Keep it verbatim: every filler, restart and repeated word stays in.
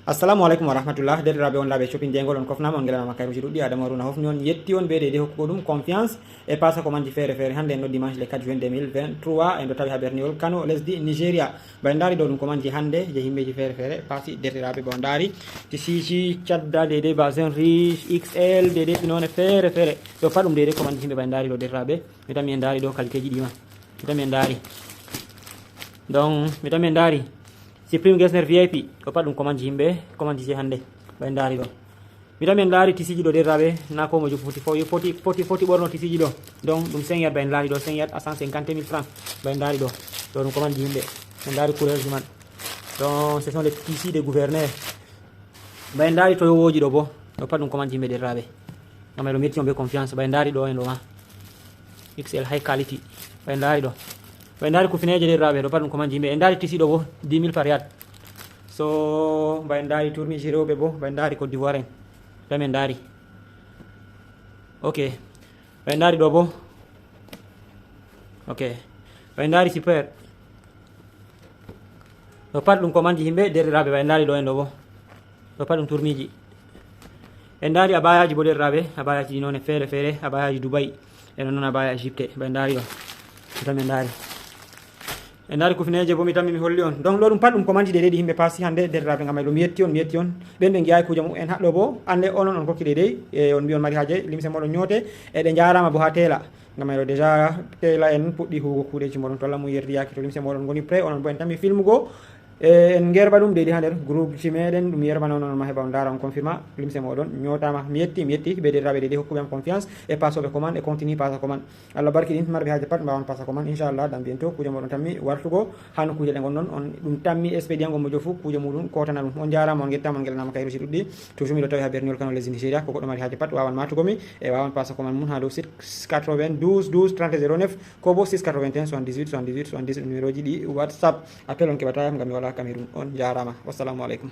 Assalamu alaikum wa rahmatullah. Derɗiraaɓe, on laaɓe shopping jeygol, on kofnaama, on ngelanaama kayruuji ɗuɗɗi. Adama Haruna hofni on, yetti on, ɓe deydey hokkugo ɗum confiance e passe commande ji feere feere. Hannde en noddi dimanche le quatre juin deux mille vingt-trois, en ɗo tawi haa berniwol Kano, lesdi Nigeria. Ɓay ndaari ɗo ɗum commande ji hannde je himɓeji feere feere paasi, derɗiraaɓe. Ɓay ndaari tisiiji cadda, deydey basin riche, X L, deydey noone feere feere. Ɗo pat ɗum deydey commande ji himɓe. Ɓay ndaari ɗo, derɗiraaɓe. Mi tammi en ndaari ɗo qualité ji ɗi ma. Mi tammi en ndaari. Donc, mi tammi en ndaari. Supreme Getzner V I P, ɗo pat ɗum commande ji himɓe, commande ji hannde. Ɓay ndaari ɗo. Mi tammi en ndaari tisiiji ɗo, derɗiraaɓe, na ko mojo foti, foti, foti, foti ɓorno tisiiji ɗo. Donc, ɗum cinq yard, ɓay ndaari ɗo, cinq yard à cent cinquante mille francs. Ɓay ndaari ɗo. Ɗo ɗum commande ji himɓe. En ndaari couleur ji man. Donc, ce sont les tissus de gouverneur. Ɓay ndaari toyowooji ɗo bo. Ɗo pat ɗum commande ji himɓe, derɗiraaɓe. Ngam eɗo mi yetti on be confiance. Ɓay ndaari ɗo en ɗo ma. X L high quality. Ɓay ndaari ɗo. Ɓay ndaari kufineeje, derɗiraaɓe, ɗo pat ɗum commande ji himɓe. En ndaari tisi ɗo bo, dix mille par yard. So, ɓay ndaari tourmiji rewɓe bo, ɓay ndaari Côte d'Ivoire en. Ɓay men ndaari. Ok. Ɓay ndaari ɗo bo. Ok. Ɓay ndaari super. Ɗo pat ɗum commande ji himɓe, derɗiraaɓe, ɓay ndaari ɗo en ɗo bo. Ɗo pat ɗum tourmiji. En ndaari abayaji bo, derɗiraaɓe, abayaji ɗi noone feere feere, abayaji Dubai. E non non abaya Egypte, ɓay ndaari ɗo. Mi tammi en ndaari. En ndaari kufineeje bo, mi tammi mi holli on. Donc, ɗo ɗum pat ɗum commande ji deydey ɗi himɓe paasi hannde, derɗiraaɓe, ngam ay ɗo mi yetti on, mi yetti on. Ɓen ɓe ngiyaay kuuje mum en haɗɗo bo, hannde onon on kokki deydey, e on mbi on mari haaje, limse moɗon ñoote, e ɗe njaaraama bo haa teela. Ngam ay ɗo déjà teela en puɗɗi huugo kuuɗeji moɗon, to Allah mum yerdi yaake, to limse moɗon ngoni prêt, onon bo en tammi filmugo. E, en ngerɓa ɗum deydey haa nder groupe ji meɗen, ɗum yerɓa non, onon ma heɓa on ndaara, on confirma limse moɗon ñootaama. Mi yetti, mi yetti, ɓe derɗiraaɓe deydey hokkuɓe am confiance e pasooɓe commande e continue pasa commande. Allah barkiɗin, marɓe haaje pat mbaawan pasa commande, inchallah, dans bientôt. Kuuje moɗon tammi wartugo haa nokkuuje ɗe ngonɗon, on ɗum tammi expédient ngo mojo fu, kuuje muɗum kootana ɗum. On njaaraama, on ngettaama, on ngelanaama kayruuji ɗuɗɗi. Toujours miɗo tawi haa berniwol Kano, lesdi Nigeria. Ko goɗɗo mari haaje pat waawan maatugo mi e waawan pasa commande mum haa dow site quatre-vingt-douze douze trente-zéro neuf. Ko bo six quatre-vingt-un soixante-dix-huit soixante-dix-huit soixante-dix-huit, numéro ji ɗi WhatsApp. Appel on keɓata yam ngam mi wala Cameroun. On njaaraama. Wassalamu alaikum.